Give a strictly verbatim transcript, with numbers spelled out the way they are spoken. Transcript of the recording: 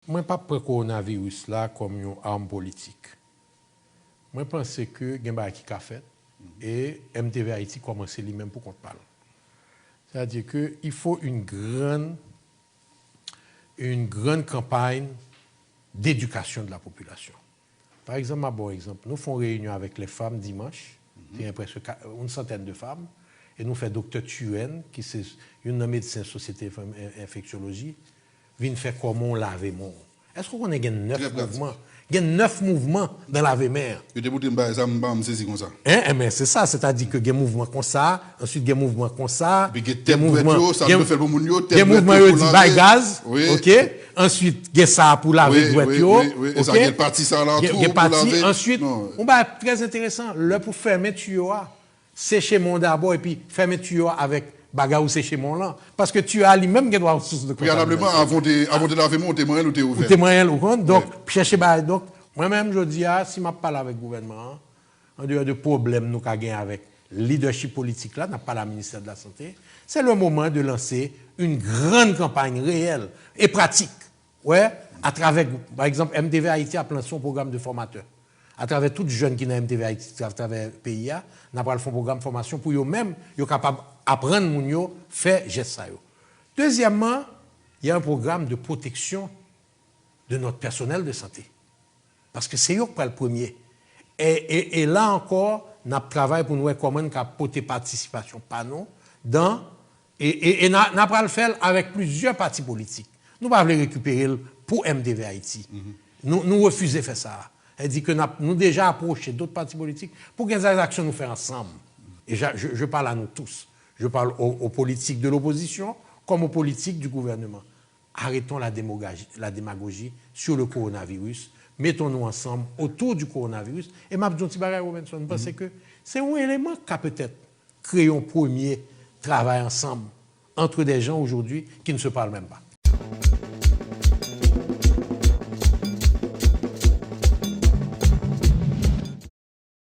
mwen p ap pran kowonaviris la kòm yon arm politik. Mwen panse ke gen bagay ki ka fèt e M T V Haïti kòmanse li menm pou kont pa l. C'est-à-dire que il faut une grande, une grande campagne d'éducation de la population. Pa egzanp, m ap ba w egzanp, nou fè yon reyinyon avèk lè fanm dimanch, te gen prèske ka- yon santèn de fanm, e nou fè doktè Turenne, ki se youn nan medsen Sosyete Fanm En- Enfeksyoloji, vin fè kòman w lave men w. Èske w konnen gen nèf mouvman? Gen nèf mouvman nan lave men an. Yo te montre m bagay sa, m pa m sezi konsa. Hein? Enben, se sa, sètadi ke gen mouvman konsa, answit gen mouvman konsa, Epi gen tèt dwèt yo, sa gen- dwe fè pou moun yo, tèt gen dwèt mouvman yo yo pou di lave. Bay gaz, Wi. Ok? Answit, gen sa pou lave Wi, dwèt wi, yo, wi, wi. E sa ok? Gen pati sa la Gen- tou gen pou pati, lave. Answit, Non. yon bagay trè enteresan, lè pou fèmen tiyo a, seche men w dabò epi fèmen tiyo a avèk bagay ou seche men w lan. Paske tiyo a li menm gen dwa yon sous de kontaminasyon. Prealableman, avan w te, avan w te lave men w, ou te manyen l, ou te ouvè. Ou te manyen l, ou konn. Donk, chèche bagay. Donk, mwen menm, jodi a, si m ap pale avèk gouvènman an, an deyò de pwoblèm nou ka gen avèk lidèchip politik la, n ap pale a ministè de la sante, c'est le moment de lancer une grande campagne réelle et pratique. Wè, atravè, pa egzanp, M T V Haïti ap lanse yon pwogram de fòmatè. Atravè tout jèn ki nan M T V Haïti, atravè peyi a, n ap pral fè yon pwogram fòmasyon pou yo menm, yo kapab aprann moun yo fè jès sa yo. Dezyèmman, il y a un programme de protection de notre personnel de santé. Paske se yo k pral premye. E, e, e la ankò, n ap travay pou n wè kòman n ka pote patisipasyon pa nou dan, e, e, e n a, n a pral fè l avèk plizyè pati politik. Nou pa vle rekipere l pou M T V Haïti. Nou, nou refize fè sa. Sa di ke n ap, nou deja apwoche dòt pati politik pou gen des actions nou fè ansanm. E ja- je, je parle à nous tous. Je parle aux, aux politiques de l'opposition comme aux politiques du gouvernement. Arrêtons la démagogie, la démagogie sur le coronavirus. Mettons-nous ensemble autour du coronavirus. E m ap di yon ti bagay, Robinson, m panse ke se yon eleman k ka petèt kreye yon premye travay ansanm entre des gens aujourd'hui qui ne se parlent même pas.